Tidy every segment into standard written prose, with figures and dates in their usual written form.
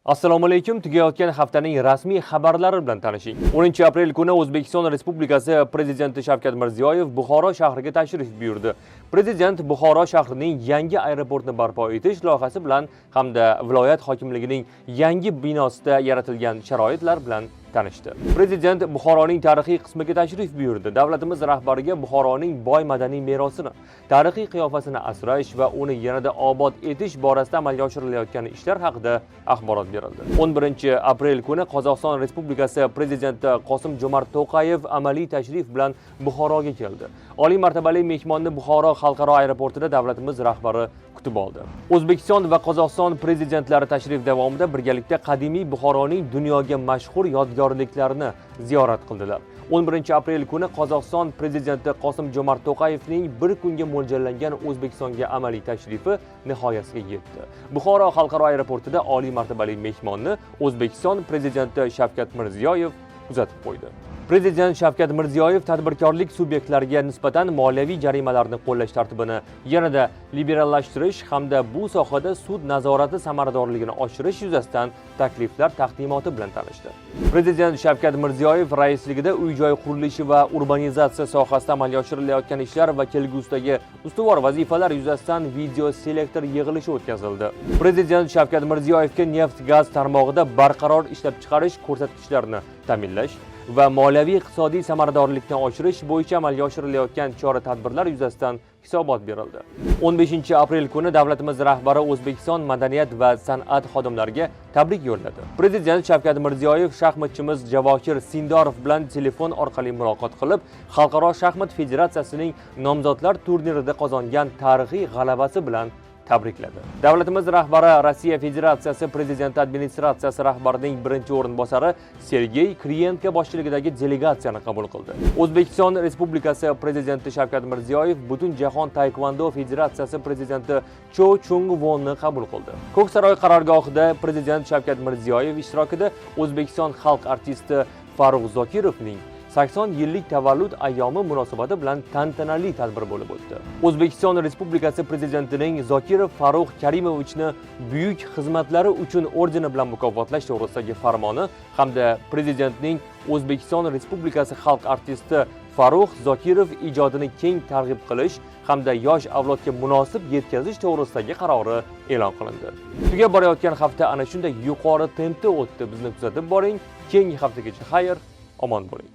Assalomu alaykum. Tugayotgan haftaning rasmiy xabarlari bilan tanishing. 10 aprel kuni O'zbekiston Respublikasi Prezidenti Shavkat Mirziyoyev Buxoro shahriga tashrif buyurdi. Prezident Buxoro shahrining yangi aeroportni barpo etish loyihasi bilan hamda viloyat hokimligining yangi binosida yaratilgan sharoitlar bilan tanishdi. Prezident Buxoroning tarixiy qismiga tashrif buyurdi. Davlatimiz rahbariga Buxoroning boy madaniy merosini, tarixiy qiyofasini asrash va uni yanada obod etish borasida amalga oshirilayotgan ishlar haqida axborot berildi. 11 aprel kuni Qozog'iston Respublikasi Prezidenti Qosim Jo'mart To'qayev amaliy tashrif bilan Buxoroga keldi. Oliy martabali mehmonni Buxoro xalqaro aeroportida davlatimiz rahbari kutib oldi. O'zbekiston va Qozog'iston prezidentlari tashrif davomida birgalikda qadimiy Buxoroning dunyoga mashhur yodgorliklarini ziyorat qildilar. 11 aprel kuni Qozog'iston prezidenti Qosim Jo'mart To'qayevning bir kunga mo'ljallangan O'zbekistonga amaliy tashrifi nihoyasiga yetdi. Buxoro xalqaro aeroportida oliy martabali mehmonni O'zbekiston prezidenti Shavkat Mirziyoyev kuzatib qo'ydi. Prezident Shavkat Mirziyoyev tadbirkorlik subyektlariga nisbatan moliyaviy jarimalarni qo'llash tartibini yanada liberallashtirish hamda bu sohada sud nazorati samaradorligini oshirish yuzasidan takliflar taqdimoti bilan tanishdi. Prezident Shavkat Mirziyoyev raisligida uy-joy qurilishi va urbanizatsiya sohasida amalga oshirilayotgan ishlar va kelgusidagi ustuvor vazifalar yuzasidan video selektor yig'ilishi o'tkazildi. Prezident Shavkat Mirziyoyevga neft-gaz tarmog'ida barqaror ishlab chiqarish ko'rsatkichlarini ta'minlash va moliyaviy iqtisodiy samaradorlikni oshirish bo'yicha amalga oshirilayotgan chora-tadbirlar yuzasidan hisobot berildi. 15 aprel kuni davlatimiz rahbari O'zbekiston madaniyat va san'at xodimlariga tabrik yo'lladi. Prezident Shavkat Mirziyoyev shaxmatchimiz Javohir Sindorov bilan telefon orqali muloqot qilib, Xalqaro shaxmat federatsiyasining nomzodlar turnirida qozongan tarixiy g'alabasi bilan tabrikladi. Davlatimiz rahbari Rossiya Federatsiyasi Prezidenti administratsiyasi rahbarining birinchi o'rinbosari Sergey Kriyenko boshchiligidagi delegatsiyani qabul qildi. O'zbekiston Respublikasi Prezidenti Shavkat Mirziyoyev Butunjahon Taekvondo Federatsiyasi prezidenti Cho Chung Wonni qabul qildi. Ko'ksaroy qarorgohida Prezident Shavkat Mirziyoyev ishtirokida O'zbekiston xalq artisti Farruh Zokirovning 80 yillik tavallud ayyomi munosabati bilan tantanali tadbir bo'lib o'tdi. O'zbekiston Respublikasi Prezidentining Zokirov Farruh Karimovichni buyuk xizmatlari uchun ordeni bilan mukofotlash to'g'risidagi farmoni hamda Prezidentning O'zbekiston Respublikasi xalq artisti Farruh Zokirov ijodini keng targ'ib qilish hamda yosh avlodga munosib yetkazish to'g'risidagi qarori e'lon qilindi. Tugab borayotgan hafta ana shunday yuqori tempda o'tdi. Bizni kuzatib boring. Keyingi haftagacha xayr, omon bo'ling.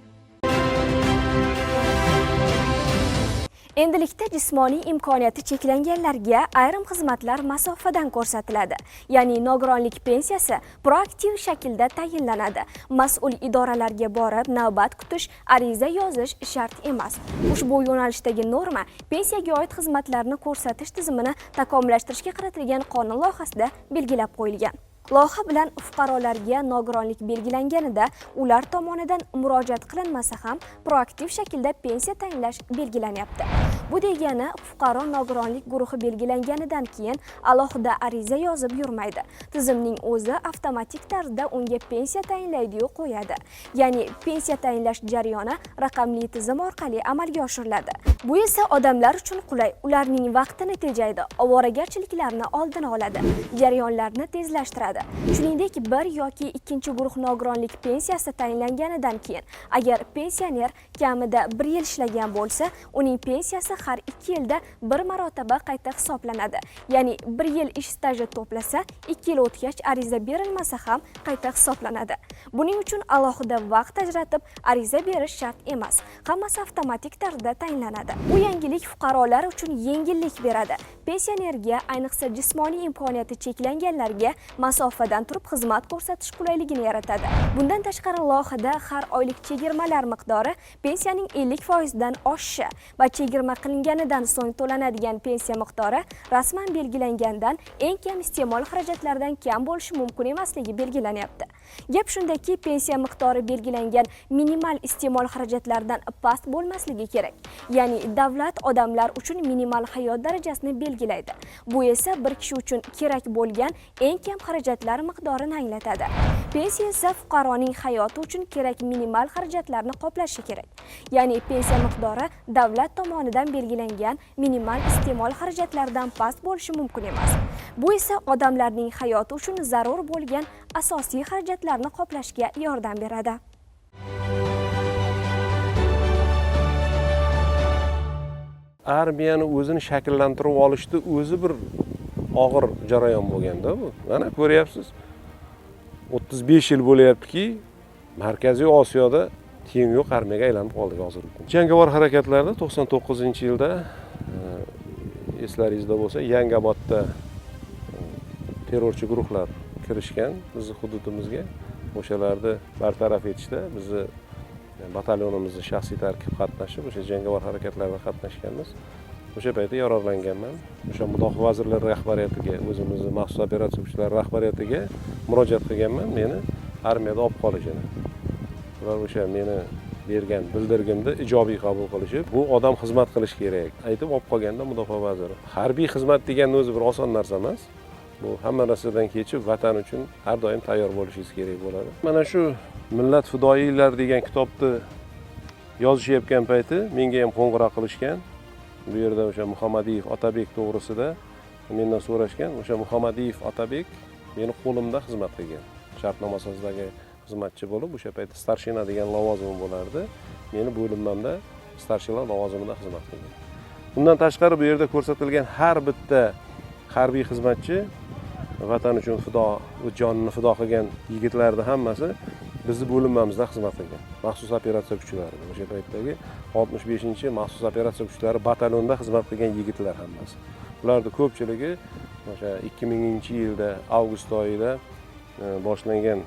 Endilikda jismoniy imkoniyati cheklanganlarga ayrim xizmatlar masofadan ko'rsatiladi. Ya'ni nogironlik pensiyasi proaktiv shaklda tayinlanadi. Mas'ul idoralarga borib navbat kutish, ariza yozish shart emas. Ushbu yo'nalishdagi norma pensiyaga oid xizmatlarni ko'rsatish tizimini takomillashtirishga qaratilgan qonun loyihasida belgilab qo'yilgan. Loyiha bilan fuqarolarga nogironlik belgilanganida ular tomonidan murojaat qilinmasa ham proaktiv shaklda pensiya tayinlash belgilanyapti. Bu degani fuqaro nogironlik guruhi belgilanganidan keyin alohida ariza yozib yurmaydi. Tizimning o'zi avtomatik tarzda unga pensiya tayinlaydi-yu qo'yadi. Ya'ni pensiya tayinlash jarayoni raqamli tizim orqali amalga oshiriladi. Bu esa odamlar uchun qulay, ularning vaqtini tejaydi, ovoragarchiliklarni oldini oladi, jarayonlarni tezlashtiradi. Shuningdek, bir yoki ikkinchi guruh nogironlik pensiyasi tayinlanganidan keyin agar pensioner kamida 1 yil ishlagan bo'lsa, uning pensiyasi har 2 yilda bir marotaba qayta hisoblanadi. Ya'ni 1 yil ish staji to'plasa, 2 yil o'tgach ariza berilmasa ham qayta hisoblanadi. Buning uchun alohida vaqt ajratib ariza berish shart emas. Hammasi avtomatik tarzda tayinlanadi. Bu yangilik fuqarolar uchun yengillik beradi. Pensionerga, ayniqsa jismoniy imkoniyati cheklanganlarga masofadan turib xizmat ko'rsatish qulayligini yaratadi. Bundan tashqari loyihada har oylik chegirmalar miqdori pensiyaning 50% dan oshishi va chegirma qilinganidan so'ng to'lanadigan pensiya miqdori rasman belgilangandan eng kam iste'mol xarajatlaridan kam bo'lishi mumkin emasligi belgilanyapti. Gap shundaki, pensiya miqdori belgilangan minimal iste'mol xarajatlaridan past bo'lmasligi kerak. Ya'ni davlat odamlar uchun minimal hayot darajasini belgilab belgilaydi. Bu esa bir kishi uchun kerak bo'lgan eng kam xarajatlar miqdorini anglatadi. Pensiya esa fuqaroning hayoti uchun kerak minimal xarajatlarni qoplashi kerak. Ya'ni pensiya miqdori davlat tomonidan belgilangan minimal iste'mol xarajatlaridan past bo'lishi mumkin emas. Bu esa odamlarning hayoti uchun zarur bo'lgan asosiy xarajatlarni qoplashga yordam beradi. Armiyani o'zini shakllantirib olishni o'zi bir og'ir jarayon bo'lganda bu. Mana ko'ryapsiz. 35 yil bo'lyaptiki, Markaziy Osiyoda teng yo'q armiyaga aylanib qoldik hozirgi kunda. Jangovar harakatlarda 99-yilda eslaringizda bo'lsa, Yangiobodda terrorchi guruhlar kirishgan bizni hududimizga. O'shalarni bartaraf etishda bizni batalyonimizni shaxsiy tarkib qatnashib, o'sha jangovar harakatlarda qatnashganmiz. O'sha paytda yaralanganman. O'sha Mudofaa vazirlari rahbariyatiga, o'zimizni maxsus operatsiya kuchlari rahbariyatiga murojaat qilganman, meni armiyada olib qolishini. Ular o'sha meni bergan bildirgimni ijobiy qabul qilishib, bu odam xizmat qilish kerak aytib olib qolganda Mudofaa vaziri. Harbiy xizmat deganni o'zi bir oson narsa emas. Bu hamma narsadan kechib vatan uchun har doim tayyor bo'lishingiz kerak bo'ladi. Mana shu Millat fidoyilari degan kitobni yozishayotgan payti menga ham qo'ng'iroq qilishgan. Bu yerda o'sha Muhammadiyev Otabek to'g'risida mendan so'rashgan. O'sha Muhammadiyev Otabek meni qo'limda xizmat qilgan. Shartnoma asosidagi xizmatchi bo'lib, o'sha paytda starshina degan lavozimi bo'lardi. Meni bo'linmamda starshina lavozimida xizmat qilgan. Bundan tashqari bu yerda ko'rsatilgan har bitta harbiy xizmatchi vatan uchun fido, o'z jonini fido qilgan yigitlarning hammasi bizni bo'linmamizda xizmat qilgan. Maxsus operatsiya kuchlari, o'sha paytdagi 65-maxsus operatsiya kuchlari batalyonida xizmat qilgan yigitlar hammasi. Ularning ko'pchiligi o'sha 2000-yilda avgust oyida boshlangan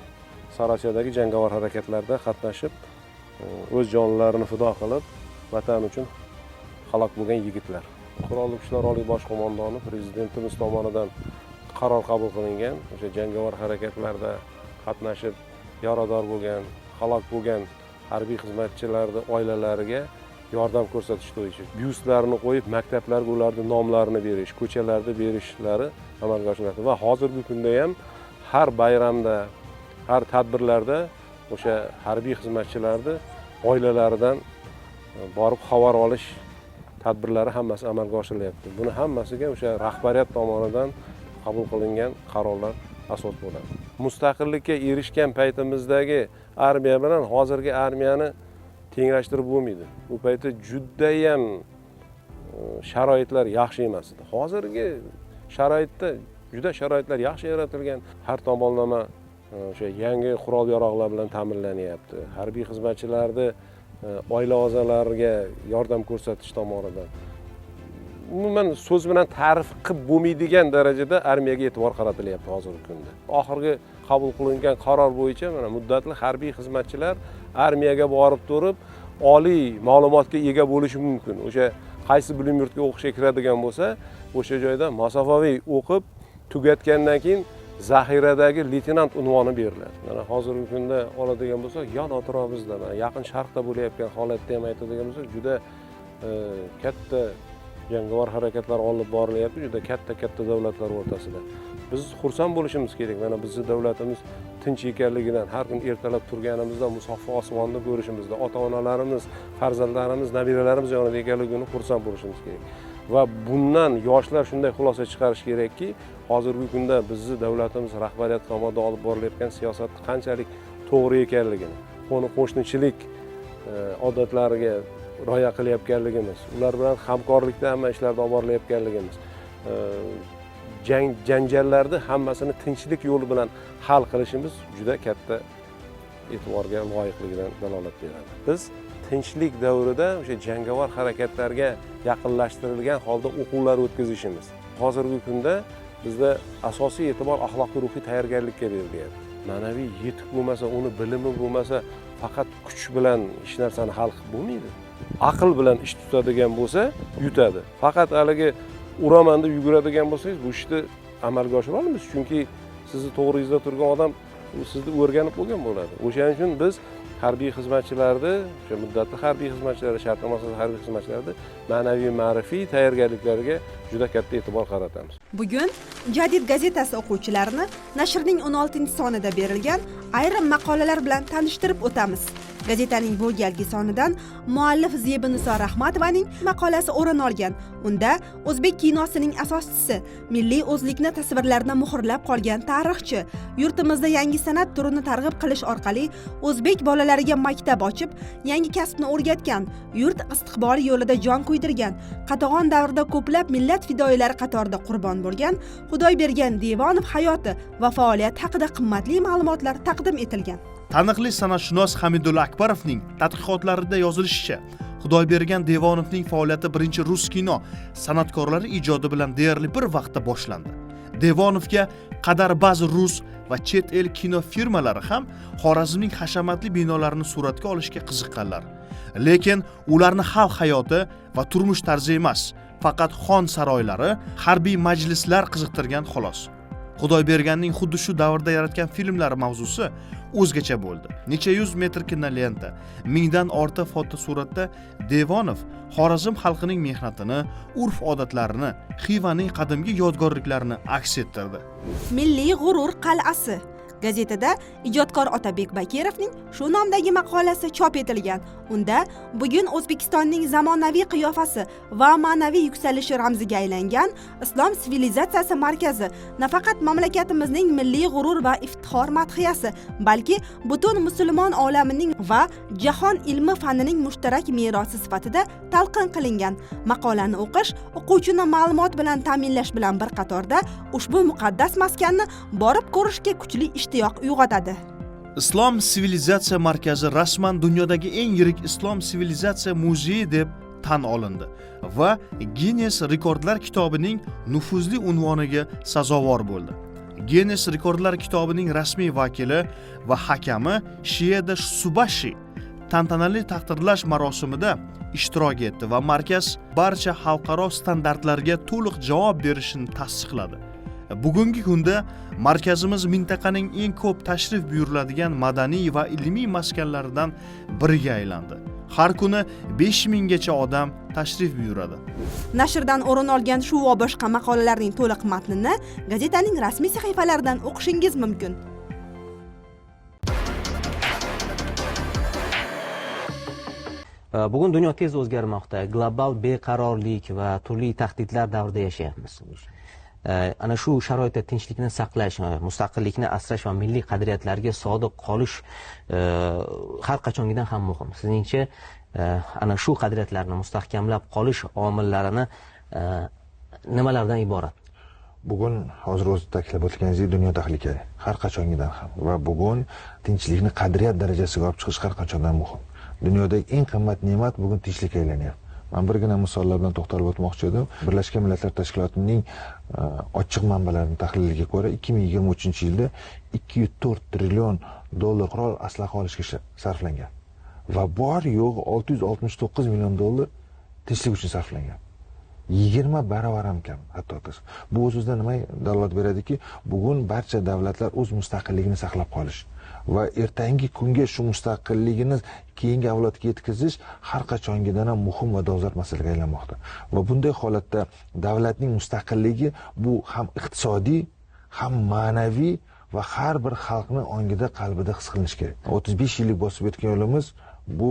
Sarosiyadagi jangovar harakatlarda qatnashib, o'z jonlarini fido qilib, vatan uchun halok bo'lgan yigitlar. Qurolli Kuchlar Oliy Bosh Qo'mondoni prezidentimiz tomonidan qaror qabul qilingan. O'sha jangovar harakatlarda qatnashib yarador bo'lgan, halok bo'lgan harbiy xizmatchilarning oilalariga yordam ko'rsatish bo'yicha byustlarini qo'yib, maktablarga ularning nomlarini berish, ko'chalarda berishlari amalga oshiriladi va hozirgi kunda ham har bayramda, har tadbirlarda o'sha harbiy xizmatchilarni oilalaridan borib xabar olish tadbirlari hammasi amalga oshirilyapti. Buni hammasiga o'sha rahbariyat tomonidan qabul qilingan qarorlar asos bo'ladi. Mustaqillikka erishgan paytimizdagi armiya bilan hozirgi armiyani tenglashtirib bo'lmaydi. U paytda juda ham sharoitlar yaxshi emas edi. Hozirgi sharoitda juda sharoitlar yaxshi yaratilgan, har tomonlama o'sha yangi qurol-yarog'lar bilan ta'minlanyapti. Harbiy xizmatchilarni oila a'zolariga yordam ko'rsatish tomonidan umuman so'z bilan ta'rif qilib bo'lmaydigan darajada armiyaga e'tibor qaratilyapti hozirgi kunda. Oxirgi qabul qilingan qaror bo'yicha mana muddatli harbiy xizmatchilar armiyaga borib turib oliy ma'lumotga ega bo'lishi mumkin. O'sha qaysi bilim yurtiga o'qishga kiradigan bo'lsa, o'sha joyda masofaviy o'qib tugatgandan keyin zaxiradagi leytenant unvoni beriladi. Mana hozirgi kunda oladigan bo'lsak, yon atrofimizda, mana Yaqin Sharqda bo'layotgan holatda ham aytadigan bo'lsak, juda katta jangovar harakatlar olib borilyapti, juda katta-katta davlatlar o'rtasida. Biz xursand bo'lishimiz kerak. Mana bizning davlatimiz tinch ekanligidan, har kun ertalab turganimizda musaffo osmonni ko'rishimizda, ota-onalarimiz, farzandlarimiz, nabiralarimiz yonida ekanligini xursand bo'lishimiz kerak. Va bundan yoshlar shunday xulosa chiqarish kerakki, hozirgi kunda bizning davlatimiz rahbariyati tomonidan olib borilayotgan siyosat qanchalik to'g'ri ekanligini, qo'ni-qo'shnichilik odatlariga rioya qilayotganligimiz, ular bilan hamkorlikda hamma ishlarda olib borilayotganligimiz, jang janjallarni hammasini tinchlik yo'li bilan hal qilishimiz juda katta e'tiborga loyiqligidan dalolat beradi. Biz tinchlik davrida o'sha jangovar harakatlarga yaqinlashtirilgan holda o'quvlar o'tkazishimiz. Hozirgi kunda bizda asosiy e'tibor axloqiy ruhiy tayyorgarlikka berilyapti. Ma'naviy yetuk bo'lmasa, uni bilimi bo'lmasa, faqat kuch bilan hech narsani hal qilib bo'lmaydi. Aql bilan ish tutadigan bo'lsa, yutadi. Faqat haligi uraman deb yuguradigan bo'lsangiz, bu ishni amalga oshira olmaysiz, chunki sizni to'g'ringizda turgan odam sizni o'rganib bo'lgan bo'ladi. O'shaning uchun biz Harbiy xizmatchilarni, o'sha muddatli harbiy xizmatchilar, shartnoma asosida harbiy xizmatchilarni ma'naviy ma'rifiy tayyorgarliklariga juda katta e'tibor qaratamiz. Bugun Jadid gazetasi o'quvchilarini nashrning 16-sonida berilgan ayrim maqolalar bilan tanishtirib o'tamiz. Gazetaning bu galgi sonidan muallif Zebiniso Rahmatovaning maqolasi o'rin olgan. Unda o'zbek kinosining asoschisi, milliy o'zlikni tasvirlarini muhrlab qolgan tarixchi, yurtimizda yangi san'at turini targ'ib qilish orqali o'zbek bolalariga maktab ochib, yangi kasbni o'rgatgan, yurt istiqboli yo'lida jon kuydirgan, qatag'on davrida ko'plab millat fidoyilari qatorida qurbon bo'lgan Xudoybergan Devonov hayoti va faoliyati haqida qimmatli ma'lumotlar taqdim etilgan. Taniqli san'atshunos Hamidulla Akbarovning tadqiqotlarida yozilishicha, Xudoybergan Devonovning faoliyati birinchi rus kino san'atkorlari ijodi bilan deyarli bir vaqtda boshlandi. Devonovga qadar ba'zi rus va chet el kino firmalari ham Xorazmning hashamatli binolarini suratga olishga qiziqqanlar. Lekin ularni xalq hayoti va turmush tarzi emas, faqat xon saroylari, harbiy majlislar qiziqtirgan xolos. Xudoyberganning xuddi shu davrda yaratgan filmlari mavzusi o'zgacha bo'ldi. Necha yuz metr kinolenta, mingdan ortiq fotosuratda Devonov Xorazm xalqining mehnatini, urf-odatlarini, Xivaning qadimgi yodgorliklarini aks ettirdi. Milliy g'urur qal'asi. Gazetada ijodkor Otabek Bakirovning shu nomdagi maqolasi chop etilgan. Unda bugun O'zbekistonning zamonaviy qiyofasi va ma'naviy yuksalishi ramziga aylangan Islom sivilizatsiyasi markazi nafaqat mamlakatimizning milliy g'urur va iftixor madhiyasi, balki butun musulmon olamining va jahon ilmi fanining mushtarak merosi sifatida talqin qilingan. Maqolani o'qish o'quvchini ma'lumot bilan ta'minlash bilan bir qatorda ushbu muqaddas maskanni borib ko'rishga kuchli ishtiyoq uyg'otadi. Islom sivilizatsiya markazi rasman dunyodagi eng yirik islom sivilizatsiya muzeyi deb tan olindi va Guinness rekordlar kitobining nufuzli unvoniga sazovor bo'ldi. Guinness rekordlar kitobining rasmiy vakili va hakami Shieda Subashi tantanali taqdirlash marosimida ishtirok etdi va markaz barcha xalqaro standartlarga to'liq javob berishini tasdiqladi. Bugungi kunda markazimiz mintaqaning eng ko'p tashrif buyuriladigan madaniy va ilmiy maskanlaridan biriga aylandi. Har kuni 5000 gacha odam tashrif buyuradi. Nashrdan o'rin olgan shu va boshqa maqolalarning to'liq matnini gazetaning rasmiy sahifalaridan o'qishingiz mumkin. Bugun dunyo tez o'zgarmoqda. Global beqarorlik va turli tahdidlar davrida yashayapmiz. Ana shu sharoitda tinchlikni saqlash, mustaqillikni asrash va milliy qadriyatlarga sodiq qolish har qachongidan ham muhim. Sizningcha, ana shu qadriyatlarni mustahkamlab qolish omillarini nimalardan iborat? Bugun hozir o'zi ta'kidlab o'tganingizdek dunyo tahlikali, har qachongidan ham, va bugun tinchlikni qadriyat darajasiga olib chiqish har qachondan muhim. Dunyodagi eng qimmat ne'mat bugun tinchlikka aylanyapti. Men birgina misollar bilan to'xtalib o'tmoqchi edim. Birlashgan Millatlar Tashkilotining ochiq manbalarining tahliliga ko'ra 2023-yilda 204 trillion dollar qurol aslaha olishga sarflangan va bor yo'g'i 669 million dollar tinchlik uchun sarflangan. 20 barobar ham kam hatto. Bu o'z-o'zidan nima dalolat beradiki, bugun barcha davlatlar o'z mustaqilligini saqlab qolish va ertangi kunga shu mustaqilligini keyingi avlodga yetkazish har qachongidan ham muhim va dolzarb masalaga aylanmoqda. Va bunday holatda davlatning mustaqilligi bu ham iqtisodiy, ham ma'naviy va har bir xalqni ongida, qalbida his qilinishi kerak. 35 yillik bosib o'tgan yo'limiz bu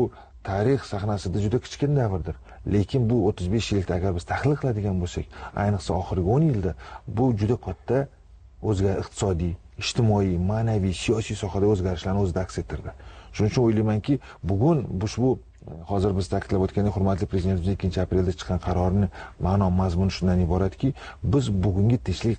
tarix sahnasida juda kichkina davrdir. Lekin bu 35 yillikda agar biz tahlil qiladigan bo'lsak, ayniqsa oxirgi 10 yilda bu juda katta iqtisodiy, ijtimoiy, ma'naviy, siyosiy sohada o'zgarishlarni o'zida aks ettirdi. Shuning uchun o'ylaymanki, bugun ushbu hozir biz ta'kidlab o'tgandek hurmatli prezidentimizning 2-aprelda chiqqan qarorini ma'no mazmuni shundan iboratki, biz bugungi tinchlik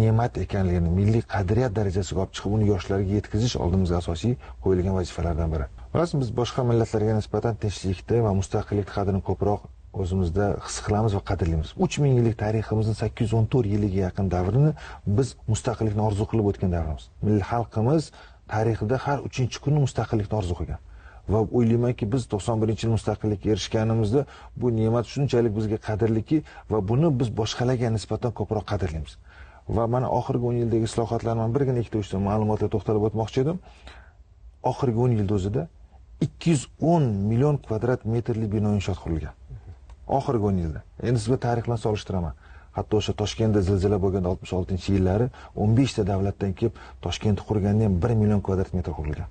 ne'mat ekanligini milliy qadriyat darajasiga olib chiqib, uni yoshlarga yetkazish oldimizga asosiy qo'yilgan vazifalardan biri. Rasm biz boshqa millatlarga nisbatan tinchlikni va mustaqillik qadrini ko'proq o'zimizda his qilamiz va qadrlaymiz. 3000 yillik tariximizning 814 yiliga yaqin davrini biz mustaqillikni orzu qilib o'tgan davrimiz. Milliy xalqimiz tarixida har 3-kuni mustaqillikni orzu qilgan. Va o'ylaymanki, biz 91-yil mustaqillikka erishganimizda bu ne'mat shunchalik bizga qadrliki va buni biz boshqalarga nisbatan ko'proq qadrlaymiz. Va mana oxirgi 10 yildagi islohotlarni men birgina ikkita uchta ma'lumotga to'xtalib o'tmoqchi edim. Oxirgi 10 yilda o'zida 210 million kvadrat metrli bino inshoot qurilgan. Oxirgi 10 yilda. Endi sizga tarix bilan solishtiraman. Hatto o'sha Toshkentda zilzila bo'lganda 66-yillari 15 ta davlatdan kelib Toshkentni qurganda ham 1 million kvadrat metr qurilgan.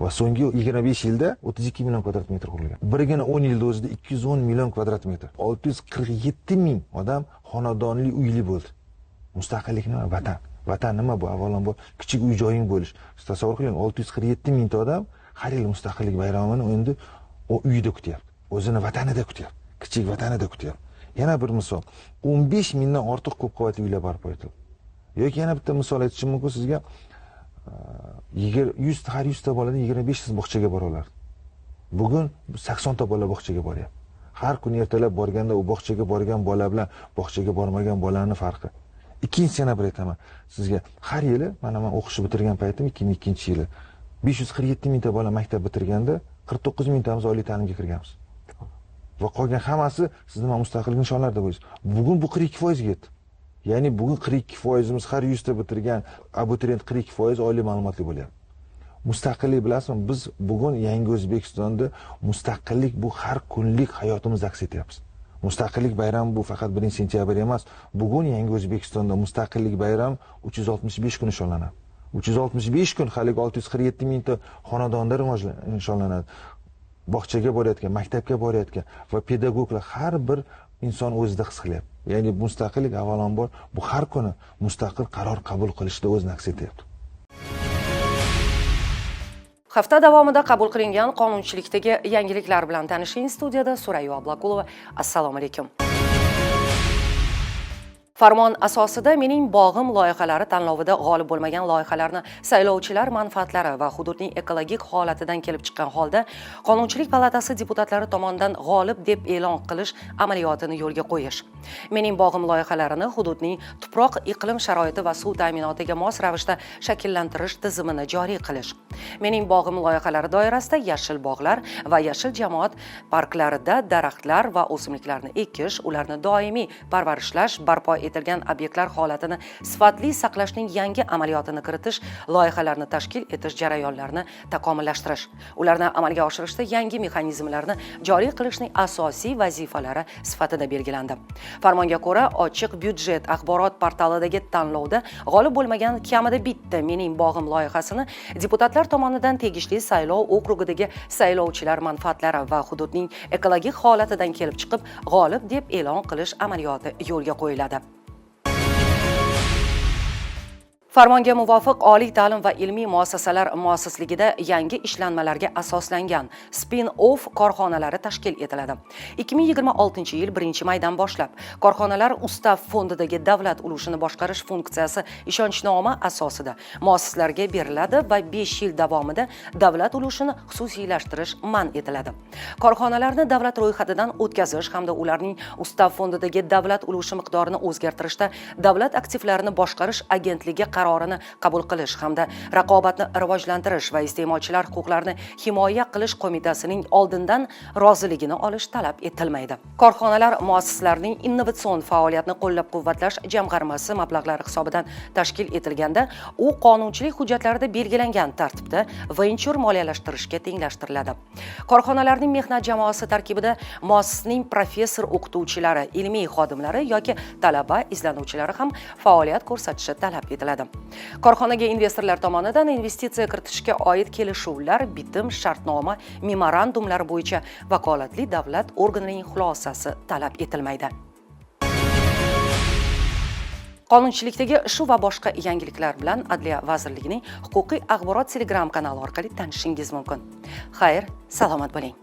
Va so'nggi 25 yilda 32 million kvadrat metr qurilgan. Birgina 10 yilda o'zida 210 million kvadrat metr. 647 ming odam xonadonli, uyli bo'ldi. Mustaqillik nima? Vatan. Vatan nima bu? Avvalambor kichik uy joying bo'lish. Siz tasavvur qiling, 647 mingta odam har yil mustaqillik bayramini endi u uyida kutyapti. O'zini vatanida kutyapti. Kichik vatanida kutyapti. Yana bir misol, 15 mingdan ortiq ko'p qavatli uylar barpo etildi. Yoki yana bitta misol aytishim mumkin sizga. 100 har 100 ta boladan 25 tasi bog'chaga bora olardi. Bugun 80 ta bola bog'chaga boryapti. Har kuni ertalab borganda u bog'chaga borgan bola bilan bog'chaga bormagan bolaning farqi. Ikkinchisi yana bir aytaman sizga, har yili mana men o'qishni bitirgan paytim 2002-yili 547 mingta bola maktab bitirganda 49 mingtamiz oliy ta'limga kirganmiz. Va qolgan hammasi siz nima mustaqillik nishonlarida bo'lasiz. Bugun bu 42% ga yetdi. Ya'ni bugun 42%imiz har 100 ta bitirgan abituriyent 42% oliy ma'lumotli bo'lyapti. Mustaqillik bilasizmi, biz bugun yangi O'zbekistonda mustaqillik bu har kunlik hayotimizda aks etyapmiz. Mustaqillik bayrami bu faqat 1-sentyabr emas. Bugun yangi O'zbekistonda mustaqillik bayrami 365 kun nishonlanadi. 365 kun haligi 647 mingta xonadonda nishonlanadi. Bog'chaga borayotgan, maktabga borayotgan va pedagoglar har bir inson o'zida his qilyapti. Ya'ni mustaqillik avvalambor bu har kuni mustaqil qaror qabul qilishda o'zini aks etyapti. Hafta davomida qabul qilingan qonunchilikdagi yangiliklar bilan tanishing. Studiyada Surayyo Ablakulova. Assalomu alaykum. Farmon asosida Mening bog'im loyihalari tanlovida g'olib bo'lmagan loyihalarni saylovchilar manfaatlari va hududning ekologik holatidan kelib chiqqan holda Qonunchilik palatasi deputatlari tomonidan g'olib deb e'lon qilish amaliyotini yo'lga qo'yish. Mening bog'im loyihalarini hududning tuproq, iqlim sharoiti va suv ta'minotiga mos ravishda shakllantirish tizimini joriy qilish. Mening bog'im loyihalari doirasida yashil bog'lar va yashil jamoat parklarida daraxtlar va o'simliklarni ekish, ularni doimiy parvarishlash, barpo etilgan obyektlar holatini sifatli saqlashning yangi amaliyotini kiritish, loyihalarni tashkil etish jarayonlarini takomillashtirish, ularni amalga oshirishda yangi mexanizmlarni joriy qilishning asosiy vazifalari sifatida belgilandi. Farmonga ko'ra, ochiq byudjet axborot portalidagi tanlovda g'olib bo'lmagan kamida bitta Mening bog'im loyihasini deputatlar tomonidan tegishli saylov okrugidagi saylovchilar manfaatlari va hududning ekologik holatidan kelib chiqib g'olib deb e'lon qilish amaliyoti yo'lga qo'yiladi. Farmonga muvofiq oliy ta'lim va ilmiy muassasalar muassisligida yangi ishlanmalarga asoslangan spin-off korxonalari tashkil etiladi. 2026-yil 1-maydan boshlab korxonalar ustav fondidagi davlat ulushini boshqarish funksiyasi ishonchnoma asosida muassasalarga beriladi va 5 yil davomida davlat ulushini xususiylashtirish man etiladi. Korxonalarni davlat ro'yxatidan o'tkazish hamda ularning ustav fondidagi davlat ulushi miqdorini o'zgartirishda davlat aktivlarini boshqarish agentligi qarorini qabul qilish hamda raqobatni rivojlantirish va iste'molchilar huquqlarini himoya qilish qo'mitasining oldindan roziligini olish talab etilmaydi. Korxonalar muassasalarning innovatsion faoliyatini qo'llab-quvvatlash jamg'armasi mablag'lari hisobidan tashkil etilganda u qonunchilik hujjatlarida belgilangan tartibda venchur moliyalashtirishga tenglashtiriladi. Korxonalarning mehnat jamoasi tarkibida muassasaning professor o'qituvchilari, ilmiy xodimlari yoki talaba izlanuvchilari ham faoliyat ko'rsatishi talab etiladi. Korxonaga investorlar tomonidan investitsiya kiritishga oid kelishuvlar, bitim, shartnoma, memorandumlar bo'yicha vakolatli davlat organining xulosasi talab etilmaydi. Qonunchilikdagi shu va boshqa yangiliklar bilan Adliya vazirligining huquqiy axborot Telegram kanali orqali tanishishingiz mumkin. Xayr, salomat bo'ling.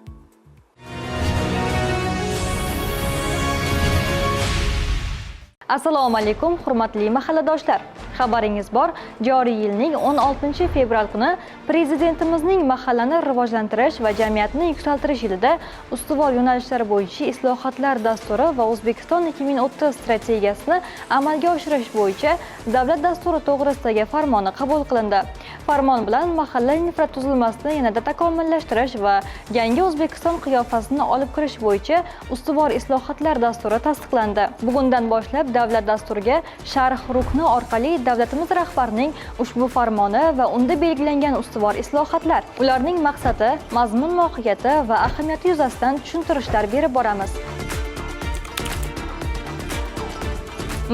Assalomu alaykum, hurmatli mahalladoshlar. Xabaringiz bor, joriy yilning 16-fevral kuni Prezidentimizning mahallani rivojlantirish va jamiyatni yuksaltirish yilida ustuvor yo'nalishlar bo'yicha islohotlar dasturi va O'zbekiston 2030 strategiyasini amalga oshirish bo'yicha davlat dasturi to'g'risidagi farmoni qabul qilindi. Farmon bilan mahalla infratuzilmasini yanada takomillashtirish va yangi O'zbekiston qiyofasini olib kirish bo'yicha ustuvor islohotlar dasturi tasdiqlandi. Bugundan boshlab davlat dasturiga sharh rukni orqali davlatimiz rahbarining ushbu farmoni va unda belgilangan ustuvor islohotlar, ularning maqsadi, mazmun mohiyati va ahamiyati yuzasidan tushuntirishlar berib boramiz.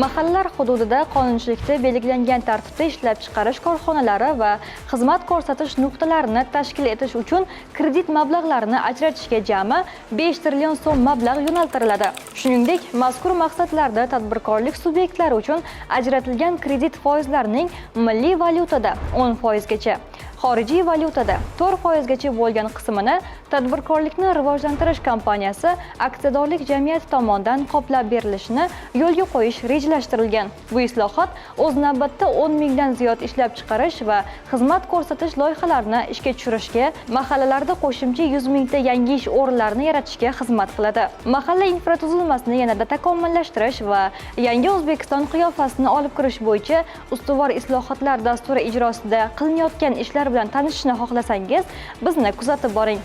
Mahallalar hududida qonunchilikda belgilangan tartibda ishlab chiqarish korxonalari va xizmat ko'rsatish nuqtalarini tashkil etish uchun kredit mablag'larini ajratishga jami 5 trillion so'm mablag' yo'naltiriladi. Shuningdek, mazkur maqsadlarda tadbirkorlik subyektlari uchun ajratilgan kredit foizlarining milliy valyutada 10% gacha, xorijiy valyutada 4% gacha bo'lgan qismini tadbirkorlikni rivojlantirish kompaniyasi aksiyadorlik jamiyati tomonidan qoplab berilishini yo'lga qo'yish rejalashtirilgan. Bu islohot o'z navbatida 10 mingdan ziyod ishlab chiqarish va xizmat ko'rsatish loyihalarini ishga tushirishga, mahallalarda qo'shimcha 100 mingta yangi ish o'rinlarini yaratishga xizmat qiladi. Mahalla infratuzilmasini yanada takomillashtirish va yangi O'zbekiston qiyofasini olib kirish bo'yicha ustuvor islohotlar dasturi ijrosida qilinayotgan ishlar bilan tanishishni xohlasangiz, bizni kuzatib boring.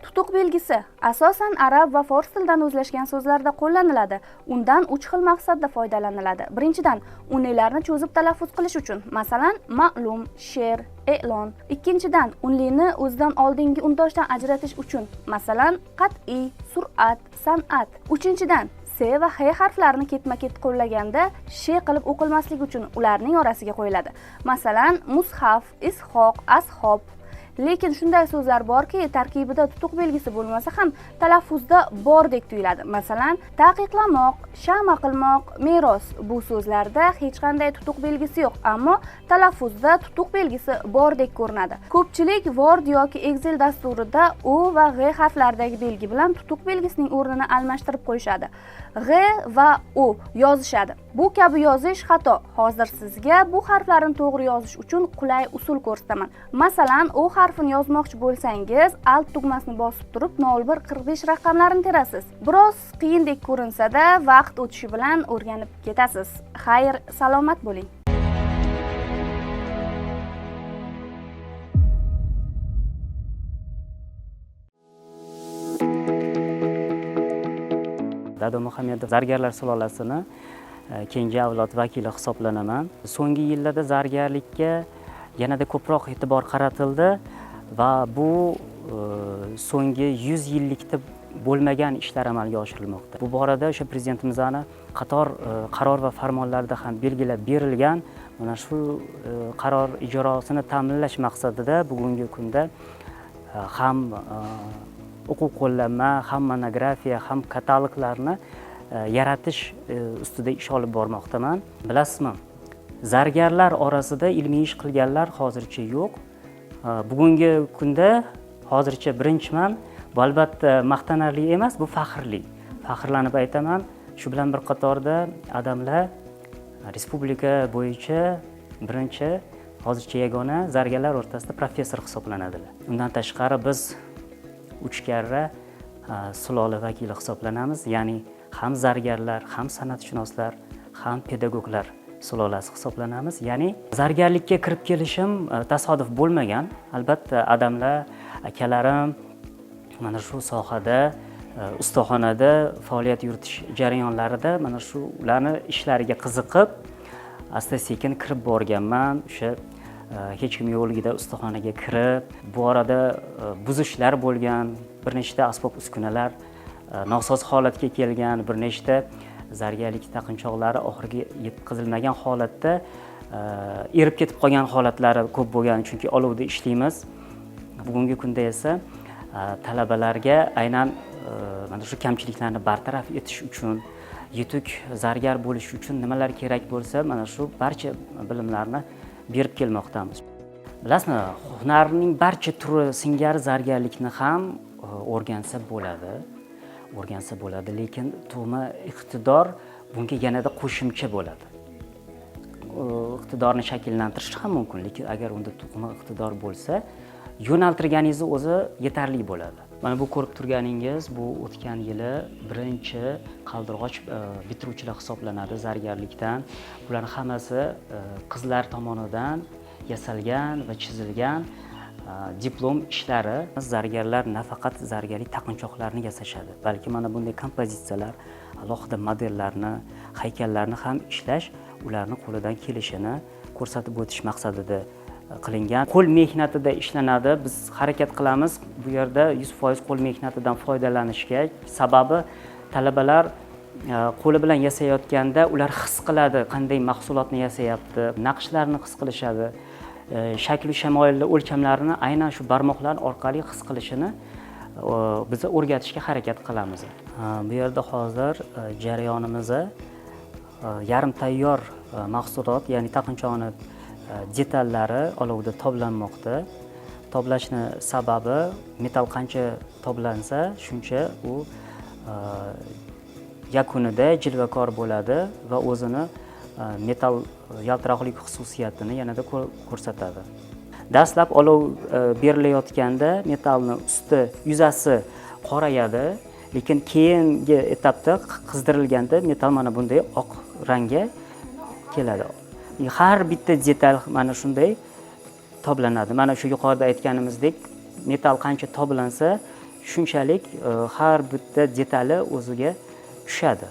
Tutuq belgisi asosan arab va fors tilidan o'zlashgan so'zlarda qo'llaniladi. Undan 3 xil maqsadda foydalaniladi. Birinchidan, unlilarni cho'zib talaffuz qilish uchun, masalan, ma'lum, she'r, e'lon. Ikkinchidan, unlini o'zidan oldingi undoshdan ajratish uchun, masalan, qat'iy, sur'at, san'at. Uchinchidan, S va H harflarini ketma-ket qo'llaganda sh qilib o'qilmasligi uchun ularning orasiga qo'yiladi. Masalan, mushaf, ishoq, ashob. Lekin shunday so'zlar borki, tarkibida tutuq belgisi bo'lmasa ham talaffuzda bordek tuyuladi. Masalan, taqiqlamoq, shama qilmoq, meros. Bu so'zlarda hech qanday tutuq belgisi yo'q, ammo talaffuzda tutuq belgisi bordek ko'rinadi. Ko'pchilik Word yoki Excel dasturida O va G harflaridagi belgi bilan tutuq belgisining o'rnini almashtirib qo'yishadi. G va O yozishadi. Bu kabi yozish xato. Hozir sizga bu harflarni to'g'ri yozish uchun qulay usul ko'rsataman. Masalan, O harfini yozmoqchi bo'lsangiz, Alt tugmasini bosib turib 0145 raqamlarini terasiz. Biroz qiyindek ko'rinsa-da, vaqt o'tishi bilan o'rganib ketasiz. Xayr, salomat bo'ling. Dado Muhammedov zargarlar sulolasini keyingi avlod vakili hisoblanaman. So'nggi yillarda zargarlikka yanada ko'proq e'tibor qaratildi va bu so'nggi 100 yillikda bo'lmagan ishlar amalga oshirilmoqda. Bu borada o'sha prezidentimizning qator qaror va farmonlarida ham belgilab berilgan mana shu qaror ijrosini ta'minlash maqsadida bugungi kunda ham o'quv qo'llanma, ham monografiya, ham kataloglarni yaratish ustida ish olib bormoqdaman. Bilasizmi, zargarlar orasida ilmiy ish qilganlar hozircha yo'q. Bugungi kunda hozircha birinchiman. Bu albatta maqtanarli emas, bu faxrli. Faxrlanib aytaman. Shu bilan bir qatorda adamlar respublika bo'yicha birinchi, hozircha yagona zargarlar o'rtasida professor hisoblanadilar. Undan tashqari biz 3 karra sulola vakili hisoblanamiz, ya'ni ham zargarlar, ham san'atshunoslar, ham pedagoglar sulolasi hisoblanamiz. Ya'ni zargarlikka kirib kelishim tasodif bo'lmagan. Albatta adamlar, akalarim mana shu sohada, ustaxonada faoliyat yuritish jarayonlarida mana shu ularni ishlariga qiziqib, asta-sekin kirib borganman. O'sha hech kim yo'qligida ustaxonaga kirib, bu orada buzishlar bo'lgan, bir nechta asbob-uskunalar nosoz holatga kelgan, bir nechta zargarlik taqinchoqlari oxiriga yetkazilmagan holatda erib ketib qolgan holatlari ko'p bo'lgan, chunki olovda ishlaymiz. Bugungi kunda esa talabalarga aynan mana shu kamchiliklarni bartaraf etish uchun, yetuk zargar bo'lish uchun nimalar kerak bo'lsa, mana shu barcha bilimlarni berib kelmoqdamiz. Bilasizmi, hunarning barcha turi singari zargarlikni ham o'rgansa bo'ladi. O'rgansa bo'ladi, lekin tug'ma iqtidor bunga yanada qo'shimcha bo'ladi. Iqtidorni shakllantirish ham mumkin, lekin agar unda tug'ma iqtidor bo'lsa, yo'naltirganingizni o'zi yetarli bo'ladi. Mana bu ko'rib turganingiz, bu o'tgan yili birinchi qaldirg'och bitiruvchilar hisoblanadi zargarlikdan. Bularning hammasi qizlar tomonidan yasalgan va chizilgan Diplom ishlari. Zargarlar nafaqat zargarlik taqinchoqlarini yasashadi, balki mana bunday kompozitsiyalar, alohida modellarni, haykallarni ham ishlash ularni qo'lidan kelishini ko'rsatib o'tish maqsadida qilingan. Qo'l mehnatida ishlanadi. Biz harakat qilamiz bu yerda 100% qo'l mehnatidan foydalanishga. Sababi talabalar qo'li bilan yasayotganda ular his qiladi, qanday mahsulotni yasayapti, naqshlarni his qilishadi, shaklu shamoyilni, o'lchamlarini aynan shu barmoqlar orqali his qilishini biz o'rgatishga harakat qilamiz. Bu yerda hozir jarayonimiz yarim tayyor mahsulot, ya'ni taqinchoqni detallari olovda toblanmoqda. Toblashni sababi, metall qancha toblansa, shuncha u yakunida jilvakor bo'ladi va o'zini metall yaltiroqlik xususiyatini yanada ko'rsatadi. Dastlab olov berilayotganda metallni usti, yuzasi qorayadi, lekin keyingi etapda qizdirilganda metall mana bunday oq rangga keladi. Har bitta detal mana shunday toblanadi. Mana shu yuqorida aytganimizdek, metall qancha toblansa, shunchalik har bitta detali o'ziga tushadi.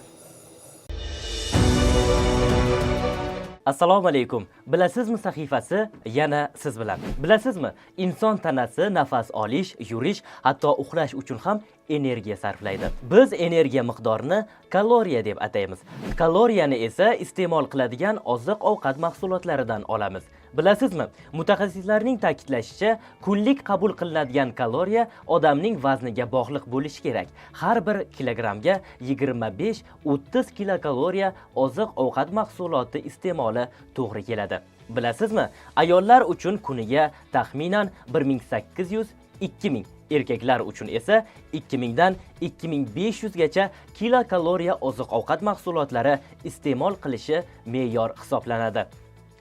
Assalomu alaykum. Bilasizmi sahifasi yana siz bilan. Bilasizmi, inson tanasi nafas olish, yurish, hatto uxlash uchun ham energiya sarflaydi. Biz energiya miqdorini kaloriya deb ataymiz. Kaloriyani esa iste'mol qiladigan oziq-ovqat mahsulotlaridan olamiz. Bilasizmi, mutaxassislarning ta'kidlashicha, kunlik qabul qilinadigan kaloriya odamning vazniga bog'liq bo'lishi kerak. Har bir kilogrammga 25-30 kilokaloriya oziq-ovqat mahsuloti iste'moli to'g'ri keladi. Bilasizmi, ayollar uchun kuniga taxminan 1800-2000, erkaklar uchun esa 2000 dan 2500 gacha kilokaloriya oziq-ovqat mahsulotlari iste'mol qilishi me'yor hisoblanadi.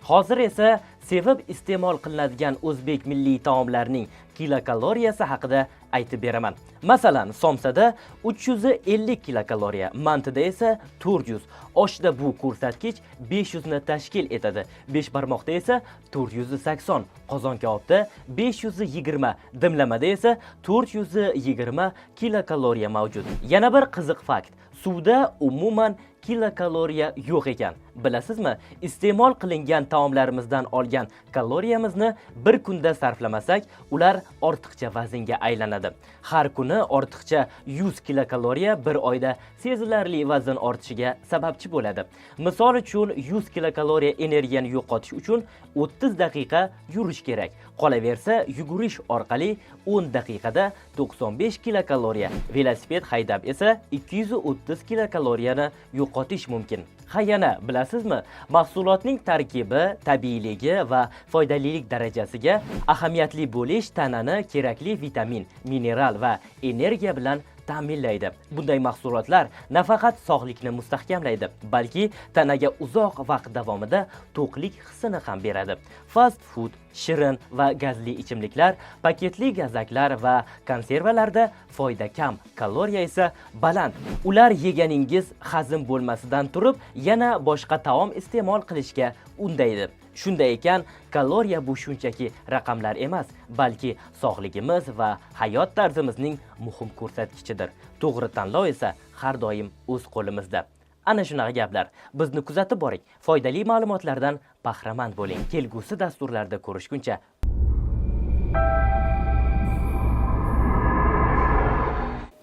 Hozir esa sevib iste'mol qilinadigan o'zbek milliy taomlarining kilokaloriyasi haqida aytib beraman. Masalan, somsada 350 kilokaloriya, mantida esa 400, oshda bu ko'rsatkich 500 ni tashkil etadi. Beshbarmoqda esa 480, qozon kabobda 520, dimlamada esa 420 kilokaloriya mavjud. Yana bir qiziq fakt. Suvda umuman kilokaloriya yo'q ekan. Bilasizmi, iste'mol qilingan taomlarimizdan olgan kaloriyamizni bir kunda sarflamasak, ular ortiqcha vaznga aylanadi. Har kuni ortiqcha 100 kilokaloriya bir oyda sezilarli vazn ortishiga sababchi bo'ladi. Misol uchun, 100 kilokaloriya energiyani yo'qotish uchun 30 daqiqa yurish kerak. Qolaversa, yugurish orqali 10 daqiqada 95 kilokaloriya, velosiped haydab esa 230 kilokaloriyani yo'qotish mumkin. Ha, yana bilasizmi, mahsulotning tarkibi, tabiiyligi va foydalilik darajasiga ahamiyatli bo'lish tanani kerakli vitamin, mineral va energiya bilan ta'minlaydi. Bunday mahsulotlar nafaqat sog'likni mustahkamlaydi, balki tanaga uzoq vaqt davomida to'qlik hissini ham beradi. Fast food, shirin va gazli ichimliklar, paketli gazaklar va konservalarda foyda kam, kaloriya esa baland. Ular yeganingiz hazm bo'lmasidan turib, yana boshqa taom iste'mol qilishga undaydi. Shunday ekan, kaloriya bu shunchaki raqamlar emas, balki sog'ligimiz va hayot tarzimizning muhim ko'rsatkichidir. To'g'ri tanlov esa har doim o'z qo'limizda. Ana shunaqa gaplar. Bizni kuzatib boring, foydali ma'lumotlardan bahramand bo'ling. Kelgusi dasturlarda ko'rishguncha.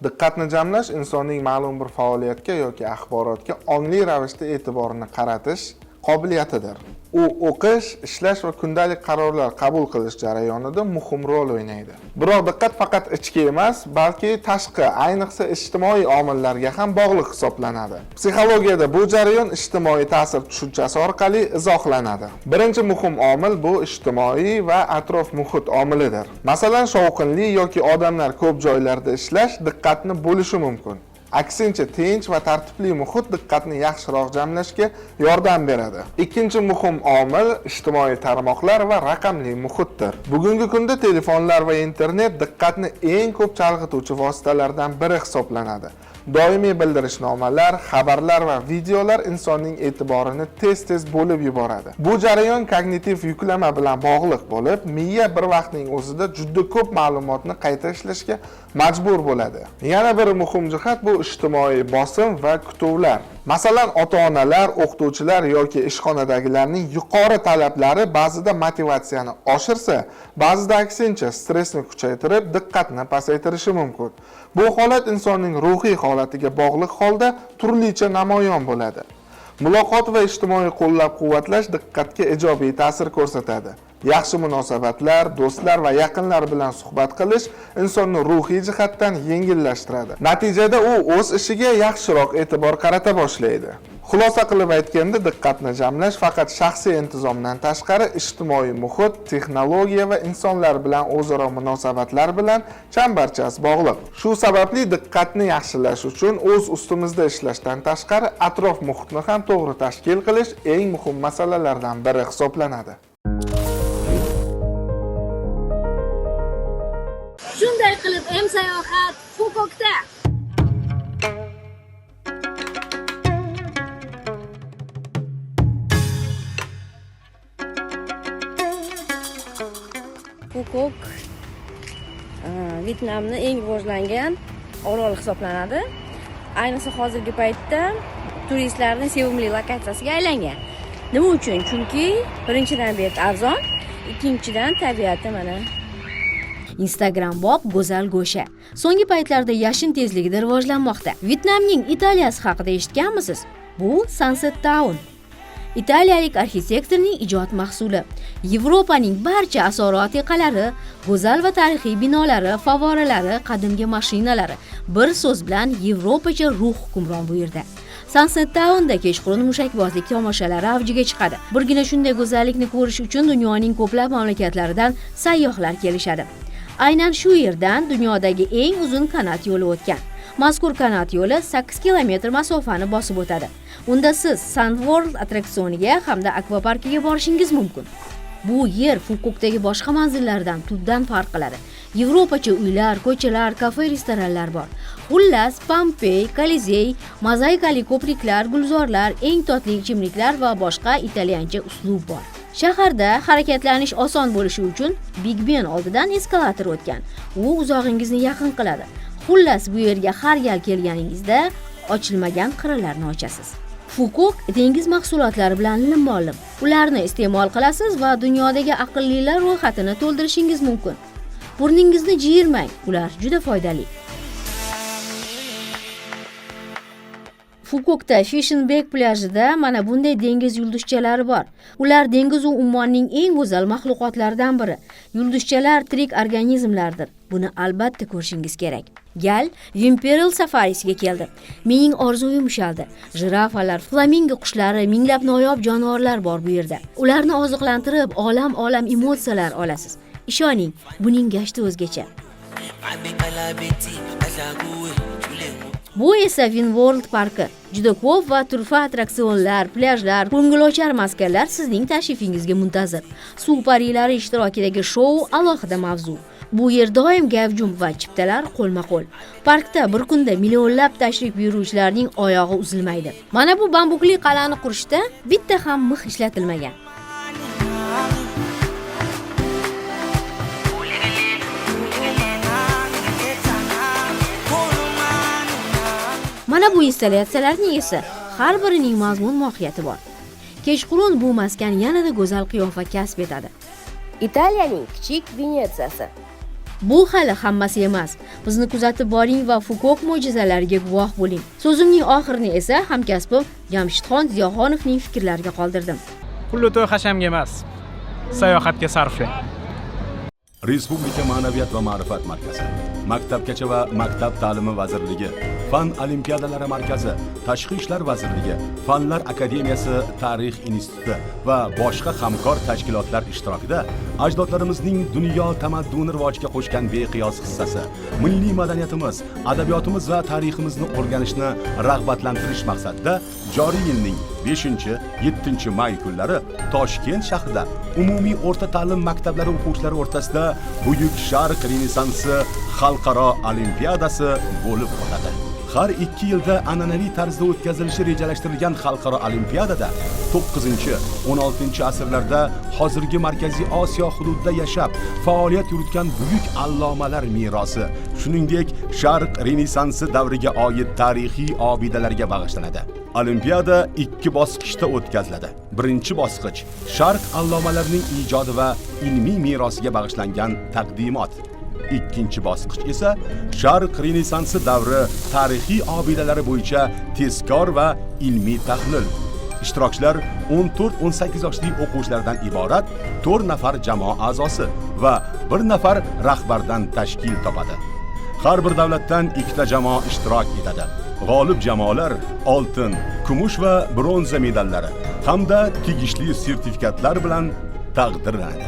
Diqqatni jamlash insonning ma'lum bir faoliyatga yoki axborotga ongli ravishda e'tiborini qaratish qobiliyatidir. U o'qish, ishlash va kundalik qarorlar qabul qilish jarayonida muhim rol o'ynaydi. Biroq diqqat faqat ichki emas, balki tashqi, ayniqsa ijtimoiy omillarga ham bog'liq hisoblanadi. Psixologiyada bu jarayon ijtimoiy ta'sir tushunchasi orqali izohlanadi. Birinchi muhim omil bu ijtimoiy va atrof-muhit omilidir. Masalan, shovqinli yoki odamlar ko'p joylarda ishlash diqqatni bo'lishi mumkin. Aksincha, tinch va tartibli muhit diqqatni yaxshiroq jamlashga yordam beradi. Ikkinchi muhim omil ijtimoiy tarmoqlar va raqamli muhitdir. Bugungi kunda telefonlar va internet diqqatni eng ko'p chalg'ituvchi vositalardan biri hisoblanadi. Doimiy bildirishnomalar, xabarlar va videolar insonning e'tiborini tez-tez bo'lib yuboradi. Bu jarayon kognitiv yuklama bilan bog'liq bo'lib, miya bir vaqtning o'zida juda ko'p ma'lumotni qayta ishlashga majbur bo'ladi. Yana bir muhim jihat bu ijtimoiy bosim va kutuvlar. Masalan, ota-onalar, o'qituvchilar yoki ishxonadagilarning yuqori talablari ba'zida motivatsiyani oshirsa, ba'zida aksincha stressni kuchaytirib, diqqatni pasaytirishi mumkin. Bu holat insonning ruhiy holatiga bog'liq holda turlicha namoyon bo'ladi. Muloqot va ijtimoiy qo'llab-quvvatlash diqqatga ijobiy ta'sir ko'rsatadi. Yaxshi munosabatlar, do'stlar va yaqinlar bilan suhbat qilish insonni ruhiy jihatdan yengillashtiradi. Natijada u o'z ishiga yaxshiroq e'tibor qarata boshlaydi. Xulosa qilib aytganda, diqqatni jamlash faqat shaxsiy intizomdan tashqari ijtimoiy muhit, texnologiya va insonlar bilan o'zaro munosabatlar bilan chambarchas bog'liq. Shu sababli diqqatni yaxshilash uchun o'z ustimizda ishlashdan tashqari atrof muhitni ham to'g'ri tashkil qilish eng muhim masalalardan biri hisoblanadi. Shunday qilib M sayohat Fukokda. Fukok Vyetnamni eng rivojlangan oroli hisoblanadi. Ayniqsa hozirgi paytda turistlarning sevimli lokatsiyasiga aylangan. Nima uchun? Chunki birinchidan bu yerda arzon, ikkinchidan tabiati mana. Instagram bob go'zal go'sha. So'nggi paytlarda yashin tezligida rivojlanmoqda. Vyetnamning Italiyasi haqida eshitganmisiz? Bu Sunset Town. Italiyalik arxitektorning ijod mahsuli. Yevropaning barcha asoratiqalari, go'zal va tarixiy binolari, favoralari, qadimgi mashinalari, bir so'z bilan Yevropacha ruh hukmron bu yerda. Sunset Townda kechqurun mushakbozlik tomoshalari avjiga chiqadi. Birgina shunday go'zallikni ko'rish uchun dunyoning ko'plab mamlakatlaridan sayyohlar kelishadi. Aynan shu yerdan dunyodagi eng uzun kanat yo'li o'tgan. Mazkur kanat yo'li 8 kilometr masofani bosib o'tadi. Unda siz Sun World attraksioniga hamda akvaparkiga borishingiz mumkin. Bu yer Fukokdagi boshqa manzillardan tubdan farq qiladi. Yevropacha uylar, ko'chalar, kafe, restoranlar bor. Xullas, Pompey, Kolizey, mozaikali ko'priklar, gulzorlar, eng totli ichimliklar va boshqa italyancha uslub bor. Shaharda harakatlanish oson bo'lishi uchun Big Ben oldidan eskalator o'tgan. U uzog'ingizni yaqin qiladi. Xullas, bu yerga har gal kelganingizda ochilmagan qirralarni ochasiz. Fukok dengiz mahsulotlari bilan limmo-lim. Ularni iste'mol qilasiz va dunyodagi aqllilar ro'yxatini to'ldirishingiz mumkin. Burningizni jiyirmang, ular juda foydali. Fukokda Fishenbek plyajida mana bunday dengiz yulduzchalari bor. Ular dengiz va ummonning eng go'zal maxluqotlaridan biri. Yulduzchalar tirik organizmlardir. Buni albatta ko'rishingiz kerak. Gal Imperial safarisiga keldi. Mening orzuyim ushaldi. Jirafalar, flamingo qushlari, minglab noyob jonivorlar bor bu yerda. Ularni oziqlantirib, olam-olam emotsiyalar olasiz. Ishoning, buning gashti o'zgacha. Bu esa Vinworld parki. Juda ko'p va turfa attraksionlar, plyajlar, ko'ngilochar maskanlar sizning tashrifingizga muntazir. Suv parilari ishtirokidagi shou alohida mavzu. Bu yer doim gavjum va chiptalar qo'lma-qo'l. Parkda bir kunda millionlab tashrif buyuruvchilarning oyog'i uzilmaydi. Mana bu bambukli qal'ani qurishda bitta ham mix ishlatilmagan. Mana bu installyatsiyalarning esa har birining mazmun mohiyati bor. Kechqurun bu maskan yanada go'zal qiyofa kasb etadi. Italiyaning kichik Venetsiyasi. Bu hali hammasi emas. Bizni kuzatib boring va Fukok mo'jizalariga guvoh bo'ling. So'zimning oxirini esa hamkasbim Jamshidxon Ziyoxonovning fikrlariga qoldirdim. Pulli to'y hashamga emas, sayohatga sarflang. Respublika Ma'naviyat va ma'rifat markazi, Maktabgacha va maktab ta'limi vazirligi, Fan olimpiadalari markazi, Tashqi ishlar vazirligi, Fanlar akademiyasi Tarix instituti va boshqa hamkor tashkilotlar ishtirokida ajdodlarimizning dunyo tamadduni rivojiga qo'shgan beqiyos hissasi, milliy madaniyatimiz, adabiyotimiz va tariximizni o'rganishni rag'batlantirish maqsadida joriy yilning 5-7 may kunlari Toshkent shahrida umumiy o'rta ta'lim maktablari o'quvchilari o'rtasida Buyuk Sharq Renessansi xalqaro olimpiadasi bo'lib o'tadi. Har 2 yilda an'anaviy tarzda o'tkazilishi rejalashtirilgan xalqaro olimpiadada 9-16 asrlarda hozirgi Markaziy Osiyo hududida yashab, faoliyat yuritgan buyuk allomalar merosi, shuningdek, Sharq Renessansi davriga oid tarixiy obidalarga bag'ishlanadi. Olimpiada 2 bosqichda o'tkaziladi. Birinchi bosqich Sharq allomalarining ijodi va ilmiy merosiga bag'ishlangan taqdimot. Ikkinchi bosqich esa Sharq Renessansi davri tarixiy obidalari bo'yicha tezkor va ilmiy tahlil. Ishtirokchilar 14-18 yoshli o'quvchilardan iborat 4 nafar jamoa a'zosi va 1 nafar rahbardan tashkil topadi. Har bir davlatdan 2 ta jamoa ishtirok etadi. G'olib jamoalar oltin, kumush va bronza medallari hamda tegishli sertifikatlar bilan taqdirlanadi.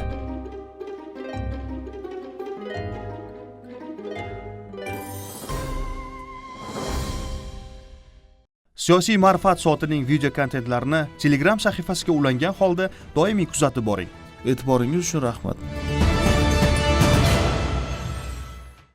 Siyosiy ma'rifat soatining video kontentlarini Telegram sahifasiga ulangan holda doimiy kuzatib boring. E'tiboringiz uchun rahmat.